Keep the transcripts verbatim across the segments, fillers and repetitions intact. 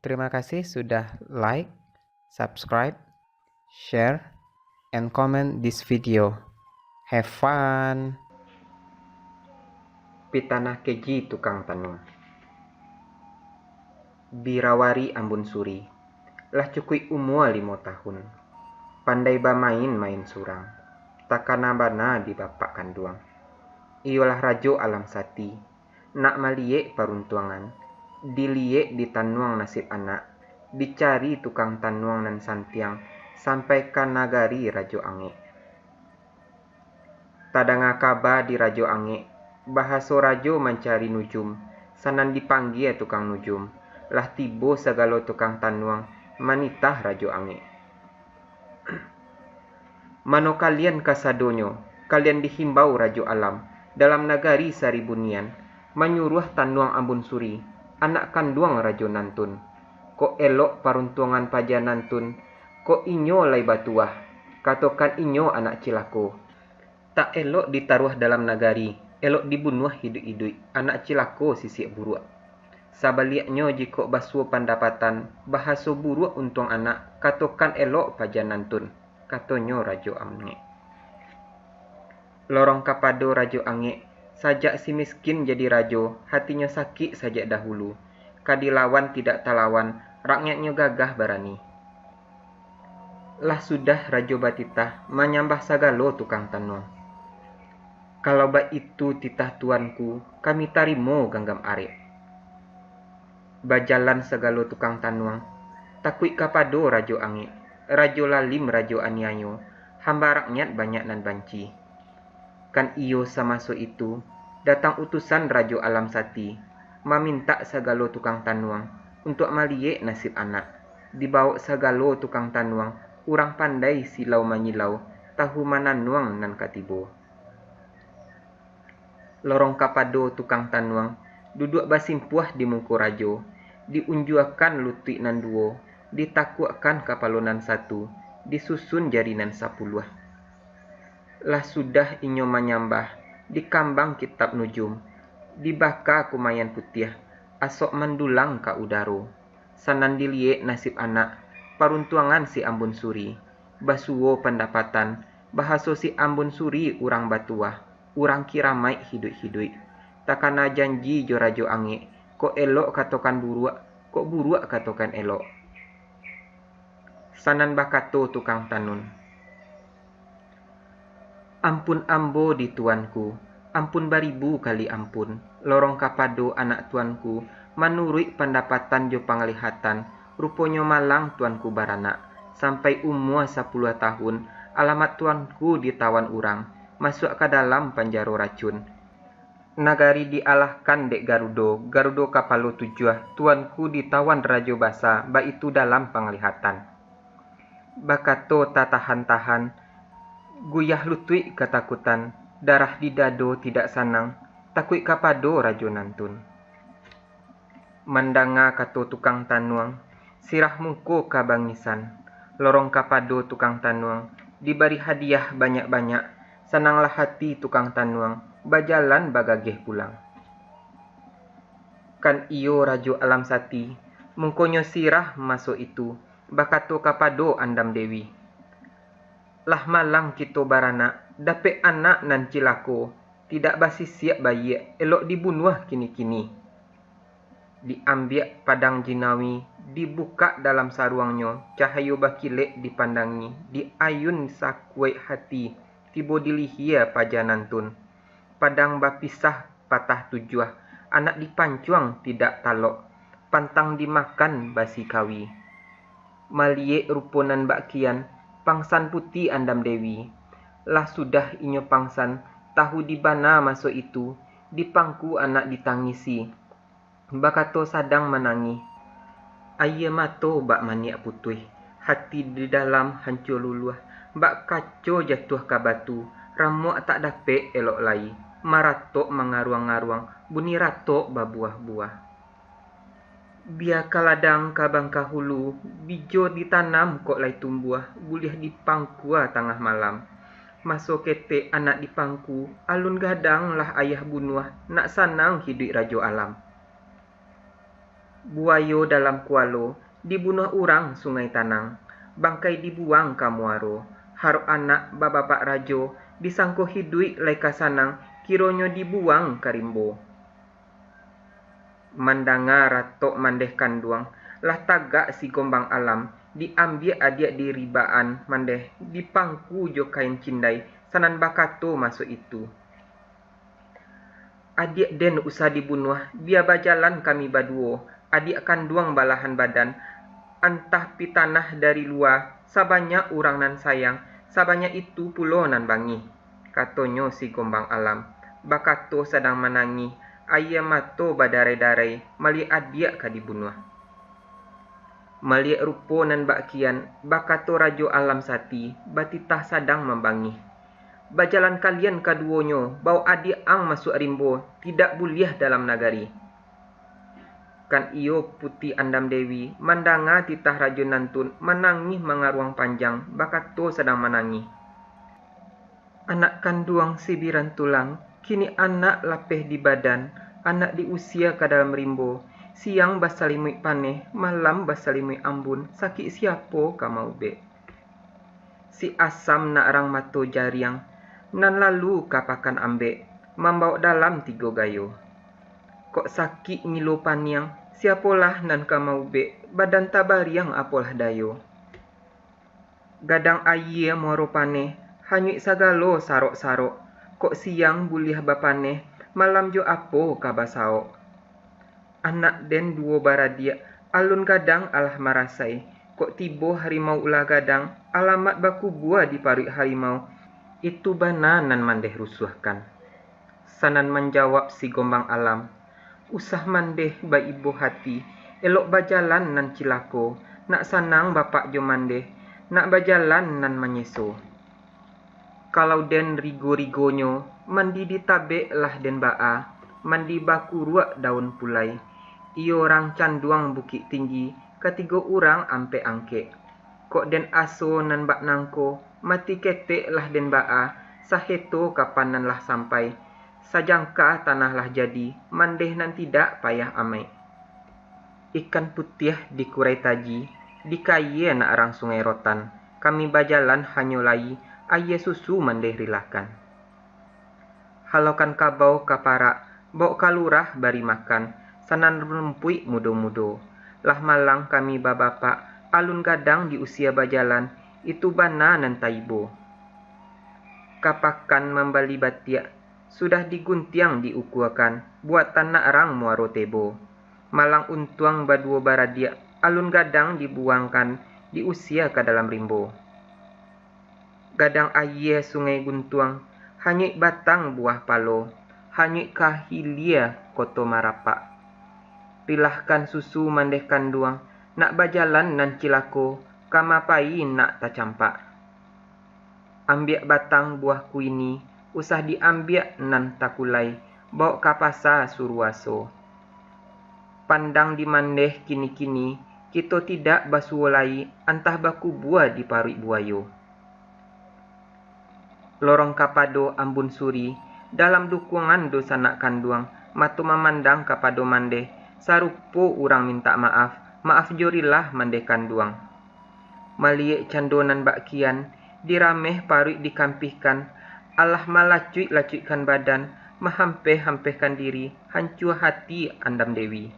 Terima kasih sudah like, subscribe, share, and comment this video. Have fun! Pitanah keji tukang tanuang. Birawari Ambun Suri, lah cukuik umua limo tahun. Pandai bamain-main surang, takana bana di bapak kanduang. Iyolah Rajo Alam Sati, nak maliyek paruntuangan, diliyek ditanuang nasib anak, dicari tukang tanuang nan santiang, sampai ka nagari Rajo Angek. Tadanga kaba di Rajo Angek, bahaso rajo mancari nujum, sanan dipanggia tukang nujum, lah tibo sagalo tukang tanuang manitah Rajo Angek. Mano kalian kasadonyo, kalian dihimbau Rajo Alam, dalam nagari Saribu Nian, manyuruah tanuang Ambun Suri, anak kanduang Rajo Nantun. Kok elok paruntuangan paja Nantun, kok inyo lai batuah, katokan inyo anak cilako. Tak elok ditaruah dalam nagari, elok dibunuah iduik-iduik, anak cilako sisiak buruak. Sabaliaknyo, jikok basuo pandapatan, bahaso buruak untuang anak, katokan elok paja Nantun, katonyo Rajo Angek. Lorong kapado Rajo Angek, sajak si miskin jadi rajo, hatinyo sakik sajak dahulu. Ka dilawan tidak talawan, rakyatnyo gagah barani. Lah sudah rajo batitah, manyambah sagalo tukang tanuang. Kalau baitu titah tuanku, kami tarimo ganggam arek. Bajalan sagalo tukang tanuang, takuik kapado Rajo Angek, Rajo Lalim, Rajo Aniayo, hamba rakyat banyak nan banci. Kan iyo samaso itu, datang utusan Rajo Alam Sati, mamintak sagalo tukang tanuang untuak maliyek nasib anak. Dibawok sagalo tukang tanuang, urang pandai silau manyilau, tahu mananuang nan ka tibo. Lorong kapado tukang tanuang, duduak basimpuah di muko rajo, diunjuakan lutuik nan duo, ditakuakkan kapalo nan satu, disusun jari nan sapuluah. Lah sudah inyo manyambah, dikambang kitab nujum, dibaka kumayan putiah, asok mandulang ka udaro. Sanan diliyek nasib anak, paruntuangan si Ambun Suri. Basuo pandapatan, bahaso si Ambun Suri urang batuah, urang kiramaik hiduik-hiduik. Takana janji jo Rajo Angek, kok elok katokan buruak, kok buruak katokan elok. Sanan bakato tukang tanun, "Ampun ambo di tuanku, ampun baribu kali ampun, lorong kapado anak tuanku, manuruik pandapatan jo panglihatan, ruponyo malang tuanku baranak, sampai umua sapuluah tahun, alamat tuanku ditawan urang, masuak ka dalam panjaro racun. Nagari dialahkan dek Garudo, Garudo kapalo tujuah, tuanku ditawan Rajo Basa, baitu dalam panglihatan." Bakato tatahan-tahan, guyah lutuik katakutan, darah di dado tidak sanang, takuik kapado Rajo Nantun. Mandanga kato tukang tanuang, sirah muko kabangisan, lorong kapado tukang tanuang, dibari hadiah banyak-banyak, sananglah hati tukang tanuang, bajalan bagageh pulang. Kan iyo Rajo Alam Sati, mukonyo sirah maso itu, bakato kapado Andam Dewi, "Lah malang kito baranak, dapek anak nan cilako, tidak basisiak baiak, elok dibunuah kini-kini." Diambiak padang jinawi, dibukak dalam saruangnyo, cahayo bakilek dipandangi, diayun sakuaik hati, tibo di lihia paja Nantun. Padang bapisah patah tujuah, anak dipancuang tidak talok, pantang dimakan basi kawi. Maliyek rupo nan bak kian, pangsan puti Andam Dewi. Lah sudah inyo pangsan, tahu di bana maso itu, dipangku anak ditangisi. Bakato sadang manangih, aia mato bak maniak putuih, hati di dalam hancua luluah, bak kaco jatuah ka batu, ramuak tak dapek elok lai, maratok mangaruang-ngaruang, bunyi ratok babuah-buah. Bia ka ladang ka bangka hulu, bijo ditanam kok lai tumbuah, buliah dipangkua tangah malam. Maso ketek anak dipangku, alun gadang lah ayah bunuah, nak sanang hiduik Rajo Alam. Buayo dalam kualo, dibunuah urang Sungai Tanang, bangkai dibuang ka muaro. Harok anak babapak rajo, disangko hiduik lai ka sanang, kironyo dibuang ka rimbo. Mandanga ratok mandeh kanduang, lah tagak si Gombang Alam, diambiak adiak di ribaan mandeh, dipangku jo kain cindai, sanan bakato maso itu. Adiak den usah dibunuah, bia bajalan kami baduo, adiak kanduang balahan badan, antah pitanah dari lua, sabanyak urang nan sayang, sabanyak itu pulo nan bangih, katonyo si Gombang Alam, bakato sadang manangih, aia mato badarai-darai, maliek adiak ka dibunuah. Maliek rupo nan bak kian, bakato Rajo Alam Sati, batitah sadang mambangih. Bajalan kalian kaduonyo, baok adiak ang masuak rimbo, tidak buliah dalam nagari. Kan iyo Puti Andam Dewi, mandanga titah rajo nantun, manangih mangaruang panjang, bakato sadang manangih. Anak kanduang sibiran tulang, kini anak lapeh di badan, anak diusia ka dalam rimbo, siang basalimuik paneh, malam basalimuik ambun, sakik siapo ka maubek? Si asam nak rang mato jariang, nan lalu ka pakan ambek, mambawok dalam tigo gayo. Kok sakik ngilo paniang, siapolah nan ka maubek, badan tabariang apolah dayo. Gadang ayie muaro paneh, hanyuik sagalo sarok-sarok, kok siang buliah bapaneh, malam jo apo ka basaok? Anak den duo baradiak, alun gadang alah marasai, kok tibo harimau ulah gadang, alamat bakubua di paruik harimau, itu bana nan mandeh rusuahkan. Sanan manjawab si Gombang Alam, usah mandeh baibo hati, elok bajalan nan cilako, nak sanang bapak jo mandeh, nak bajalan nan manyeso. Kalau den rigo-rigonyo, mandi di tabek lah den baa, mandi bakuruak daun pulai. Iyo rang canduang Bukik Tinggi, katigo urang ampek angkek. Kok den aso nan bak nangko, mati ketek lah den baa, saheto kapan nan lah sampai. Sajangka tanah lah jadi, mandeh nan tidak payah amaik. Ikan putiah di Kurai Taji, di kayie nak rang Sungai Rotan, kami bajalan hanyo lai, ayie susu mandeh rilakan. Halokan kabau ka parak, bawok ka lurah bari makan, sanan rumpuik mudo-mudo. Lah malang kami babapak, alun gadang di usia bajalan, itu bana nan taibo. Ka pakan mambali batiak, sudah diguntiang diukuakan, buatan nak rang muaro tebo. Malang untuang baduo baradiak, alun gadang dibuangkan, diusia ka dalam rimbo. Gadang ayie Sungai Guntuang, hanyuik batang buah palo, hanyuik ka hilia koto marapak. Rilahkan susu mandeh kanduang, nak bajalan nan cilako, ka ma pai nak tacampak. Ambiak batang buah kuini, usah diambiak nan takulai, bawok ka pasa suruaso. Pandang di mandeh kini-kini, kito tidak basuo lai, antah bakubua di paruik buayo. Lorong kapado Ambun Suri, dalam dukuangan dunsanak kanduang, mato mamandang kapado mandeh, sarupo urang mintak maaf, maaf jo rilah mandeh kanduang. Maliek cando nan bak kian, dirameh paruik dikampihkan, alah malacuik-lacuikkan badan, mahampeh-hampehkan diri, hancua hati Andam Dewi.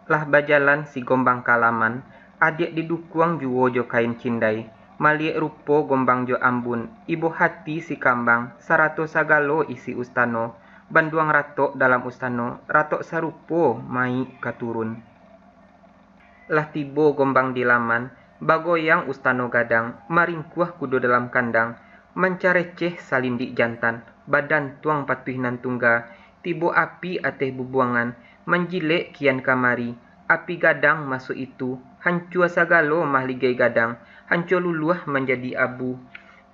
Lah bajalan si Gombang ka laman, adiak didukuang juo jo kain cindai, maliek rupo Gombang jo Ambun, ibo hati si Kambang, sarato sagalo isi ustano, banduang ratok dalam ustano, ratok sarupo maik ka turun. Lah tibo Gombang di laman, bagoyang ustano gadang, maringkuah kudo dalam kandang, mancareceh salindik jantan, badantuang patuih nan tungga, tibo api ateh bubuangan, manjilek kian kamari, api gadang maso itu, hancua sagalo mahligai gadang, hancua luluah manjadi abu.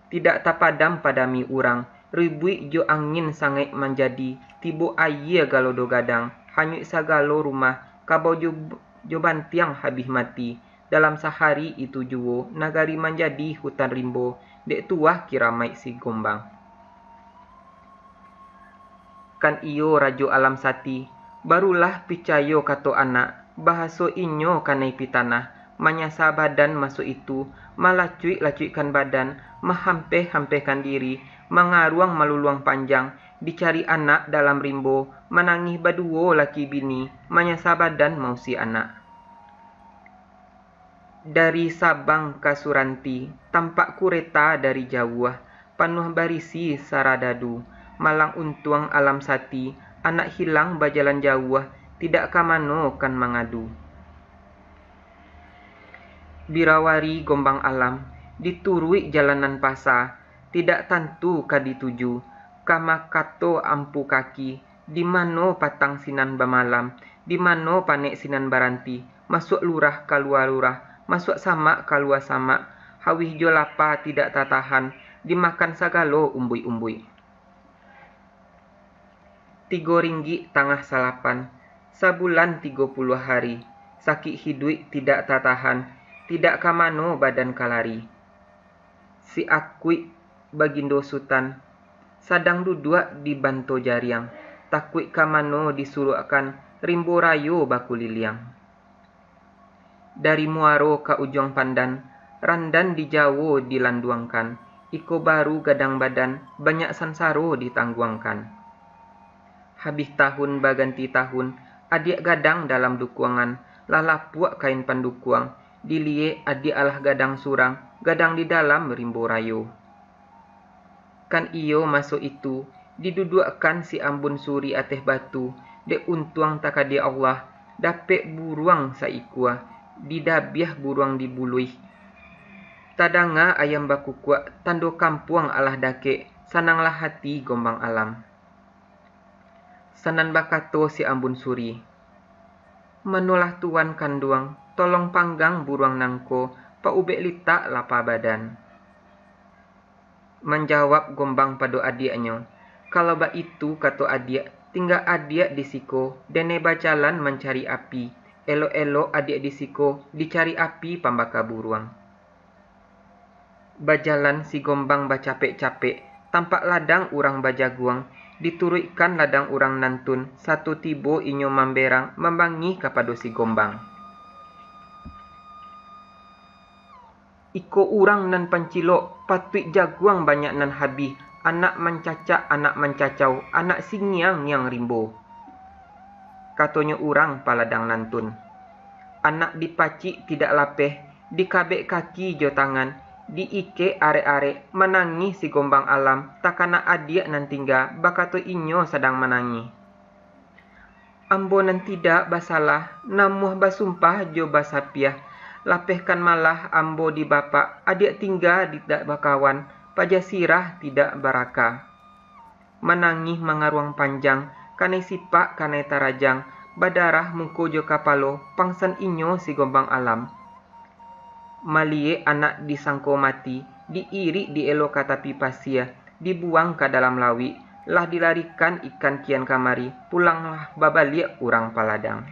Tidak tapadam-padami urang, ribuik jo angin sangaik manjadi, tibo ayie galodo gadang, hanyuik sagalo rumah, kabau jo, jo bantiang habih mati. Dalam sahari itu juo, nagari manjadi hutan rimbo, dek tuah kiramaik si Gombang. Kan iyo Rajo Alam Sati, barulah picayo kato anak, Bahaso inyo kanai pitanah, manyasa badan maso itu, malacuik-lacuikkan badan, mahampeh-hampehkan diri, mangaruang maluluang panjang, dicari anak dalam rimbo, manangih baduo laki bini, manyasa badan mausi anak. Dari Sabang ka Suranti, tampak kureta dari jauah, panuah barisi saradadu, malang untuang alam sati, anak hilang bajalan jauah, tidak ka mano kan mangadu. Birawari Gombang Alam, dituruik jalan nan pasa, tidak tantu ka dituju, kama kato ampu kaki, di mano patang sinan bamalam, di mano panek sinan baranti, masuak lurah kalua lurah, masuak samak kalua samak, hawih jo lapa tidak tatahan, dimakan sagalo umbuik-umbuik. Tigo ringgik tangah salapan, sabulan tigo puluah hari, sakik hiduik tidak tatahan, tidak ka mano badan ka lari. Si Akuik Bagindo Sutan, sadang duduak di banto jariang, takuik ka mano disuruakkan, rimbo rayo bakuliliang. Dari Muaro ka Ujuang Pandan, randan di Jawo dilanduangkan, iko baru gadang badan, banyak sansaro ditangguangkan. Habih tahun baganti tahun, adiak gadang dalam dukuangan, lah lapuak kain pandukuang, diliek adiak alah gadang surang, gadang di dalam rimbo rayo. Kan iyo maso itu, diduduakkan si Ambun Suri ateh batu, dek untuang takadie Allah, dapek buruang saikua, didabiah buruang di buluih. Tadanga ayam bakukuak, tando kampuang alah dakek, sananglah hati Gombang Alam. Sanan bakato si Ambun Suri, "Manolah tuan kanduang, tolong panggang buruang nangko, paubek litak lapa badan." Manjawab Gombang pado adiaknyo, "Kalau baitu kato adiak, tingga adiak di siko, denai bajalan mancari api, elok-elok adiak di siko dicari api pambaka buruang." Bajalan si Gombang bacapek-capek, tampak ladang urang bajaguang, dituruikkan ladang urang nantun, sato tibo inyo mamberang mambangih kapado si Gombang. "Iko urang nan pancilok, patuik jaguang banyak nan habih, anak mancacak, anak mancacau, anak singiang-ngiang rimbo," katonyo urang paladang nantun. Anak dipacik tidak lapeh, dikabek kaki jo tangan, diikek arek-arek, manangih si Gombang Alam, takana adiak nan tingga, bakato inyo sadang manangih. "Ambo nan tidak basalah, namuah basumpah jo basapiah, lapehkan malah ambo di bapak, adiak tingga tidak bakawan, paja sirah tidak baraka." Manangih mangaruang panjang, kanai sipak, kanai tarajang, badarah muko jo kapalo, pangsan inyo si Gombang Alam. Maliyek anak disangko mati, diirik dielo ka tapi pasie, dibuang ka dalam lauik, lah dilarikan ikan kian kamari, pulanglah babaliak urang paladang.